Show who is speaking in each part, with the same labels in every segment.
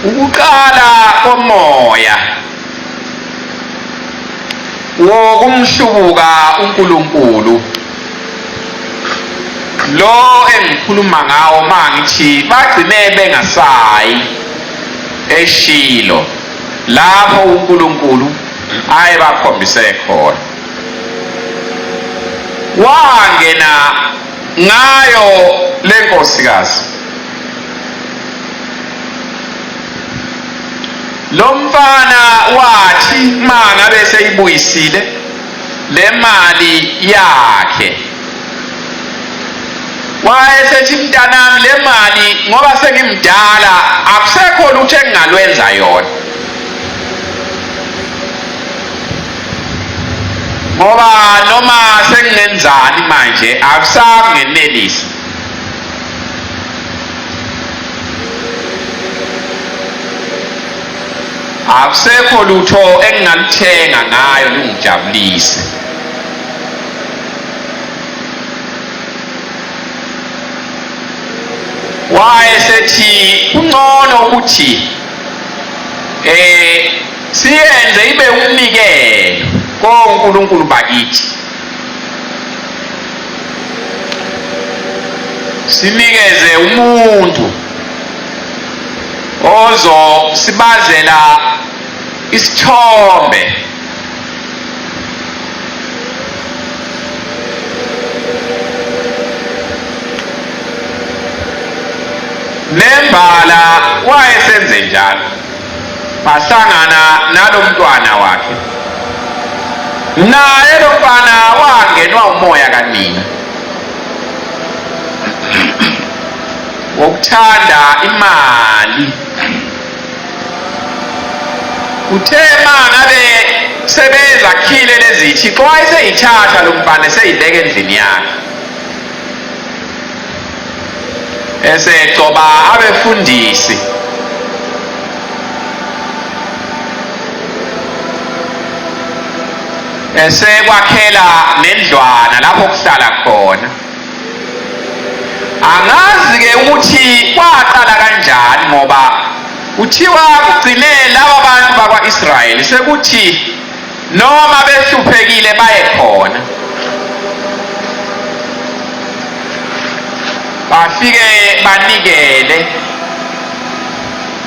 Speaker 1: Ukuqala komoya wokumhlubuka uNkulunkulu lo engikhuluma ngawo mangithi bagcine bengasayi eShilo lapho uNkulunkulu ayebakhombise khona. Wangena ngayo lenkosikazi. Lo mfana wathi mangabe seyibuyisile le mali yakhe, wayesethi mntanami, le mali ngoba sengimdala akusekho lutho engingalwenza yona, ngoba noma sengingenzani manje akusangenelisi. Akusekho lutho engingaluthenga ngayo lungijabulise. Wayesethi kungcono ukuthi siyenze ibe umnikelo koNkulunkulu bakithi, sinikeze umuntu ozosibazela isithombe nembala. Wayesenze njalo, bahlangana nalomntwana wakhe, naye lo mfana wangenwa umoya kanina wokuthanda imali. Uthe ma ngabe sebezakhile lezi thixo, wayeseyithatha lo mfana eseyibeka endlini yakhe, esegcoba abefundisi esekwakhela nendlwana lapho kuhlala khona. Angazi ke ukuthi kwaqala kanjani, ngoba kuthiwa kugcine laba bantu bakwa-Israyeli sekuthi noma behluphekile baye khona, bafike banikele,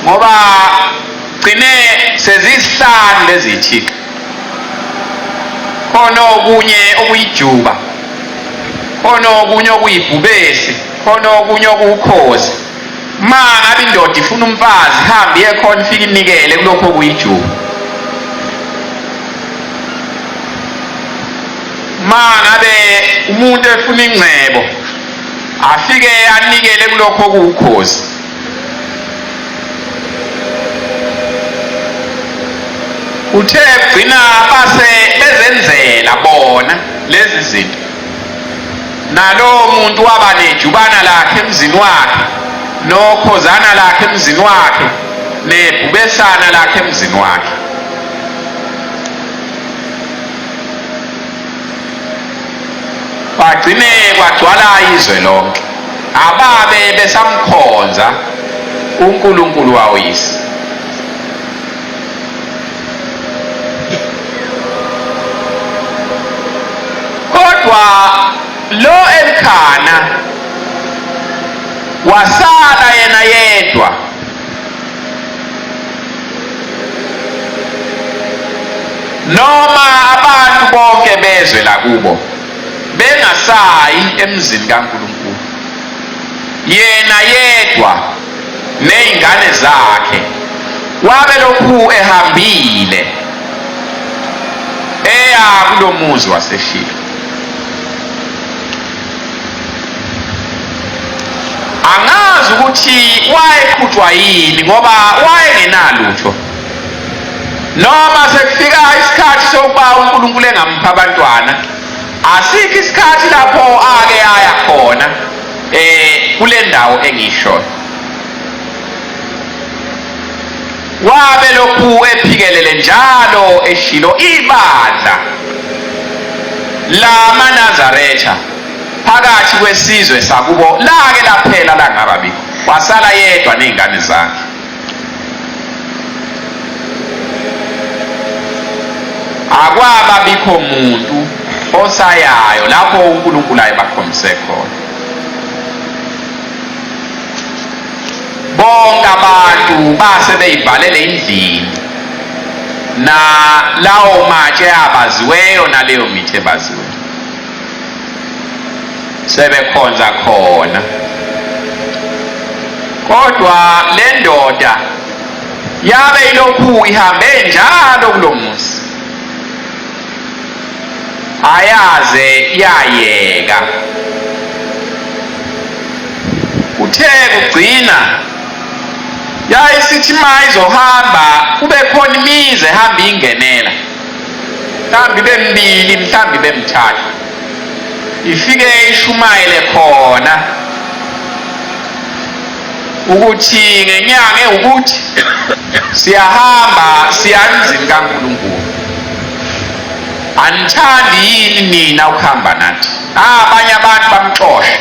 Speaker 1: ngoba gcine sezisihlanu lezi thixo. Khona okunye okuyijuba, khona okunye okuyibhubesi, khona okunye okuwukhozi. Ma ngabe indoda ifuna umfazi, ihambe iye khona, ifike inikele kulokhu okuyijuba. Ma ngabe umuntu efuna ingcebo, afike anikele kulokhu okuwukhozi. Uthe gcina base bezenzela bona lezi zinto, nalowo muntu waba nejubana lakhe emzini wakhe, nokhozana lakhe emzini wakhe, nebhubesana lakhe emzini wakhe. Kwagcine kwagcwala izwe lonke, ababe besamkhonza uNkulunkulu wawoyise. Kodwa lo Elkhana wasala yena yedwa, noma abantu bonke bezwe lakubo bengasayi emzini kaNkulunkulu, yena yedwa nezingane zakhe wabe lokhu ehambile eya kulomuzi waseShilo. Angazi ukuthi wayeqhutshwa yini, ngoba wayengenalutho. Noma sekufika isikhathi sokuba uNkulunkulu engampha abantwana, asikho isikhathi lapho ake aya khona kule ndawo engishoyo. Wabe lokhu ephikelele njalo eShilo, ibandla lamaNazaretha phakathi kwesizwe sakubo lake laphela langaba bikho, wasala yedwa nezingane zakhe. Akwaba bikho muntu osayayo lapho uNkulunkulu ayebakhombise khona. Bonke abantu base beyivalele endlini na lawo matshe abaziweyo naleyo mithi ebaziweyo sebekhonza khona. Kodwa le ndoda yabe ilokhu ihambe njalo kulo muzi, ayaze yayeka. Kuthe kugcina yayisithi ma izohamba kube khona imizi ehamba ingenela, mhlawumbe ibe mibili, mhlawumbe ibe mithathu, ifike ishumayele khona ukuthi ngenyanga ewukuthi siyahamba siya emzini kaNkulunkulu, anithandi yini nina ukuhamba nathi? Abanye abantu bamxosha,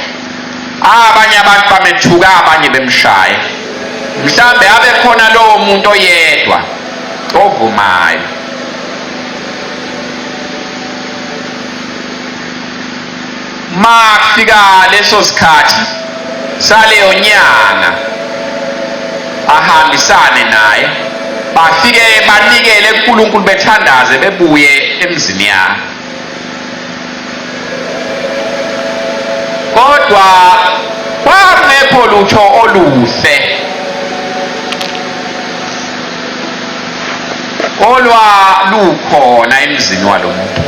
Speaker 1: abanye abantu bamethuka, abanye bemshaya. Mhlambe abe khona lowo muntu oyedwa ovumayo. Ma kufika leso sikhathi saleyo nyanga, ahambisane naye, bafike banikele kuNkulunkulu, bethandaze, bebuye emzini yakhe. Kodwa kwakungekho lutho oluhle olwalukhona emzini walo muntu.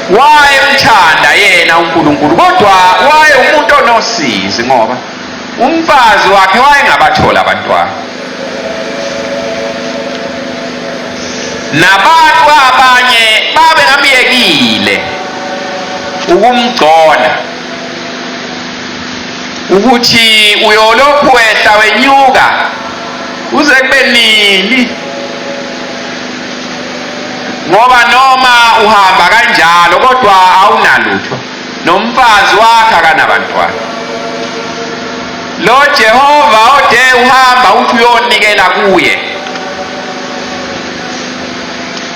Speaker 1: Wayemthanda yena uNkulunkulu, kodwa waye umuntu onosizi, ngoba umfazi wakhe wayengabathola abantwana. Nabantu abanye babengamyekile ukumgcona ukuthi uyolokhu wehla wenyuka kuze kube nini, ngoba noma uhamba kanjalo kodwa awunalutho, nomfazi wakhe akanabantwana. Lo Jehova ode uhamba uthi uyonikela kuye,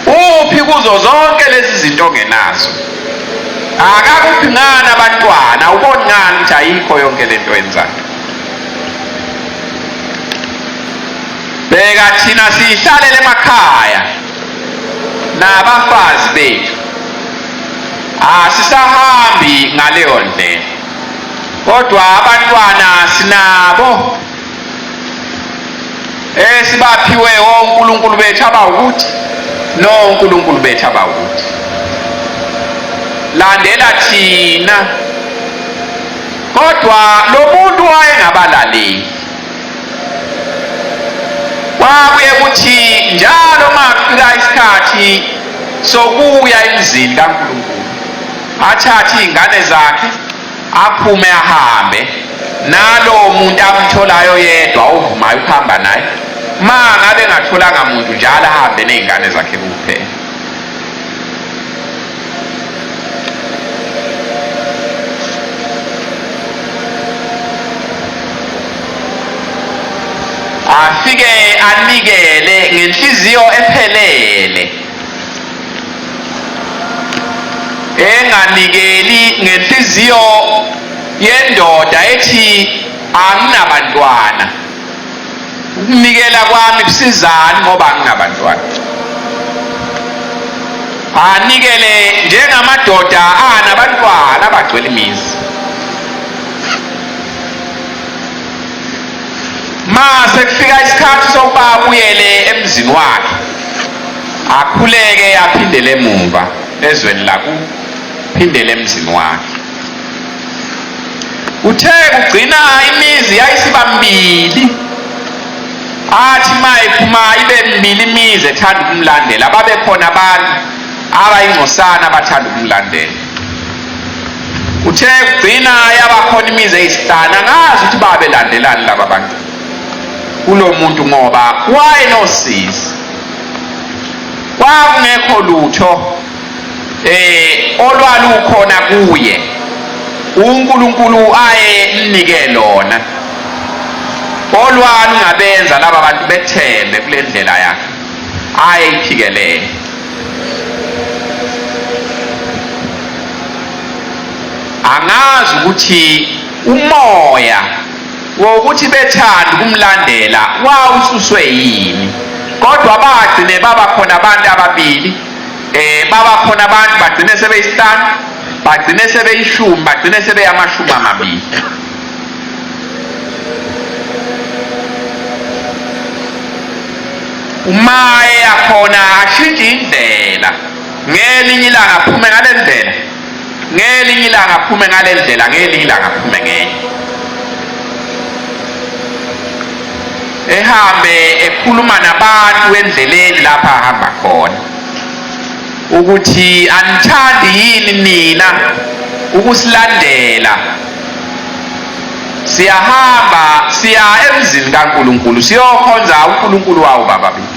Speaker 1: uphi kuzo zonke lezi zinto ongenazo? Akakuphi ngani abantwana? Uboni ngani ukuthi ayikho yonke lento yenzayo? Bheka thina siyihlalele emakhaya nabafazi bethu, asisahambi ngaleyo ndlela, kodwa abantwana sinabo esibaphiwe onkulunkulu bethu abawukuthi nonkulunkulu bethu abawukuthi. Landela thina. Kodwa lo muntu wayengabalaleli. Kwakuye kuthi njalo uma kufika isikhathi sokuya emzini kaNkulunkulu, athathe iy'ngane zakhe aphume ahambe nalowo muntu amtholayo yedwa ovumayo ukuhamba naye. Ma ngabe engatholanga muntu, njalo ahambe ney'ngane zakhe kuphela. Afike anikele ngenhliziyo ephelele, enganikeli ngenhliziyo yendoda ethi anginabantwana, ukunikela kwami kusizani ngoba anginabantwana. Anikele njengamadoda anabantwana abagcwele imizi. Ma sekufika isikhathi sokuba abuyele emzini wakhe, akhuleke aphindele emuva ezweni laku, phindele emzini wakhe. Uthe kugcina imizi yayisiba mibili, athi ma iphuma ibe mibili imizi ethanda ukumlandela. Babekhona abantu abayingcosana abathanda ukumlandela. Uthe kugcina yabakhona imizi eyisihlanu, angazi ukuthi babelandelani laba bantu kulo muntu, ngoba wayenosizi, kwakungekho lutho olwalukhona kuye uNkulunkulu aye mnike lona olwalungabenza laba bantu bethembe kule ndlela yakhe ayeyiphikelele. Angazi ukuthi umoya wokuthi bethanda ukumlandela wawususwe yini, kodwa bagcine baba khona abantu ababili, baba khona abantu bagcine sebeyisihlanu, bagcine sebeyishumi, bagcine sebeyamashumi amabili. Uma eyakhona ashintshe indlela, ngelinye ilanga aphume ngale ndlela, ngelinye ilanga aphume ngale ndlela, ngelinye ilanga aphume ngenye, ehambe ekhuluma nabantu endleleni lapha ahamba khona ukuthi anithandi yini nina ukusilandela, siyahamba siya emzini kaNkulunkulu siyokhonza uNkulunkulu wawo baba bethu.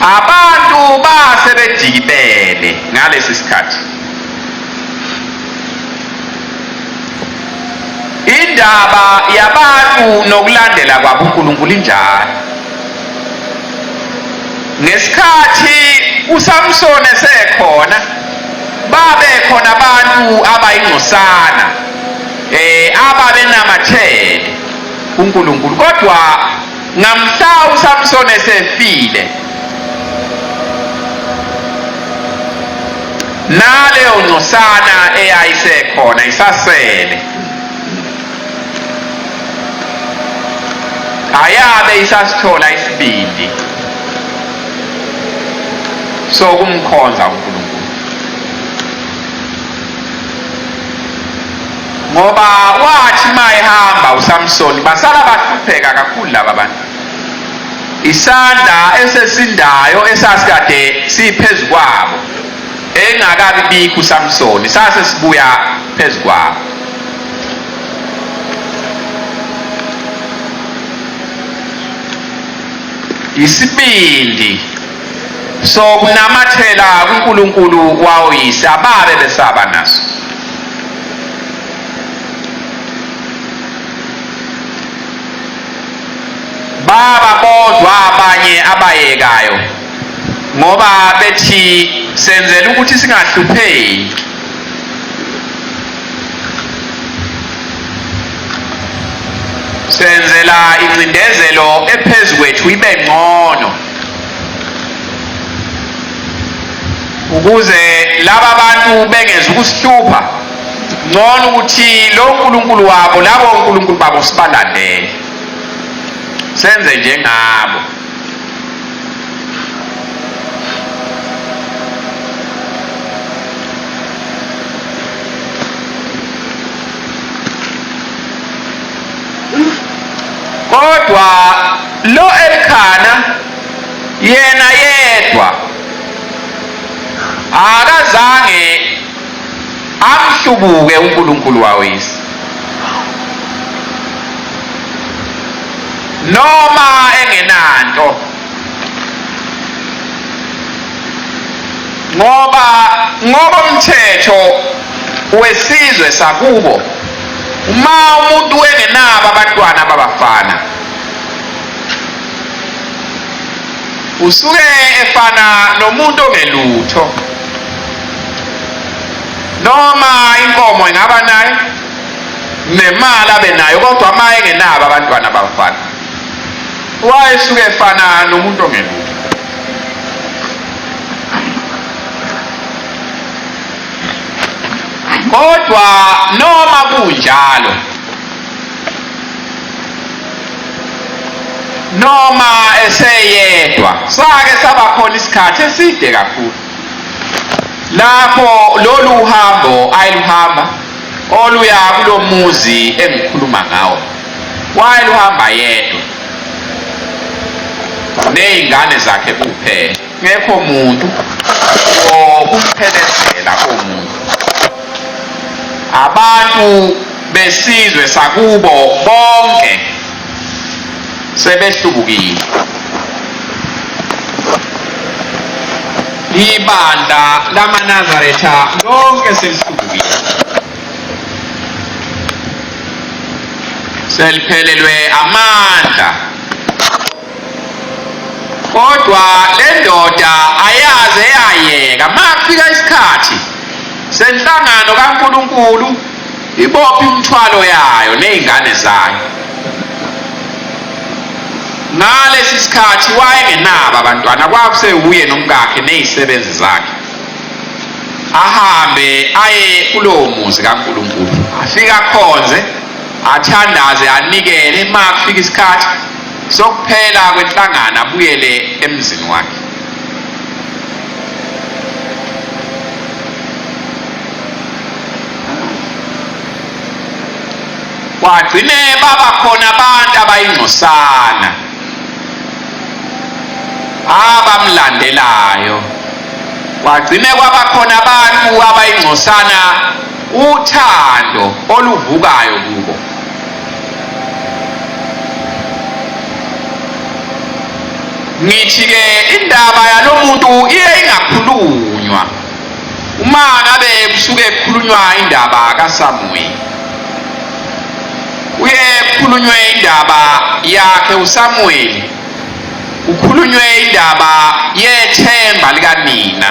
Speaker 1: Abantu base bedikibele ngalesi sikhathi. Indaba yabantu nokulandela kwabo uNkulunkulu injalo. Ngesikhathi uSamson esekhona, babe khona abantu abayingcosana ababenamathele kuNkulunkulu, kodwa ngamhla uSamson esefile, naleyo ngcosana eyayisekhona isasele ayabe isasithola isibindi sokumkhonza uNkulunkulu, ngoba wathi mayehamba uSamsoni basala bahlupheka kakhulu laba bantu. Isandla esesindayo esasikade siphezu kwabo engakabi bikho uSamsoni sase sibuya phezu kwabo. Isibindi sokunamathela kuNkulunkulu wawoyise ababe besaba naso. Baba bodwa abanye abayekayo ngoba bethi senzela ukuthi singahlupheki. Senzela incindezelo ephezu kwethu ibe ngcono ukuze laba bantu bengeze ukusihlupha. Ngcono ukuthi lo nkulunkulu wabo, labo nkulunkulu babo sibalandele, senze njengabo. Kodwa lo Elkhana yena yedwa akazange amhlubuke uNkulunkulu wawuyise, noma engenanto, ngoba ngokomthetho wesizwe sakubo uma umuntu engenabo abantwana babafana usuke efana nomuntu ongelutho. Noma inkomo ingaba nayo nemali abe nayo, kodwa uma engenabo abantwana babafana wayesuke efana nomuntu ongelutho. Kodwa noma kunjalo, noma eseyedwa, sake saba khona isikhathi eside kakhulu lapho lolu hambo ayiluhamba oluya kulo muzi engikhuluma ngawo, wayeluhamba yedwa nezingane zakhe kuphela, ngekho muntu wokumphelezela komuntu. Abantu besizwe sakubo bonke sebehlubukile. Ibandla lamaNazaretha lonke selihlubukile, seliphelelwe amandla. Kodwa le ndoda ayaze yayeka. Makufika isikhathi senhlangano kaNkulunkulu ibophe imithwalo yayo nezingane zayo. Ngalesi sikhathi wayengenabo abantwana, kwakusewuye nomkakhe nezisebenzi zakhe. Ahambe aye kulowo muzi kaNkulunkulu, afike akhonze, athandaze, anikele. Uma kufika isikhathi sokuphela kwenhlangano abuyele emzini wakhe. Kwagcine baba khona abantu abayingcosana abamlandelayo. Kwagcine kwaba khona abantu abayingcosana uthando oluvukayo kubo. Ngithi-ke indaba yalomuntu iye ingakhulunywa uma ngabe kusuke kukhulunywa indaba kaSamuweli. Kuye kukhulunywe indaba yakhe uSamuweli, kukhulunywe indaba yethemba likanina.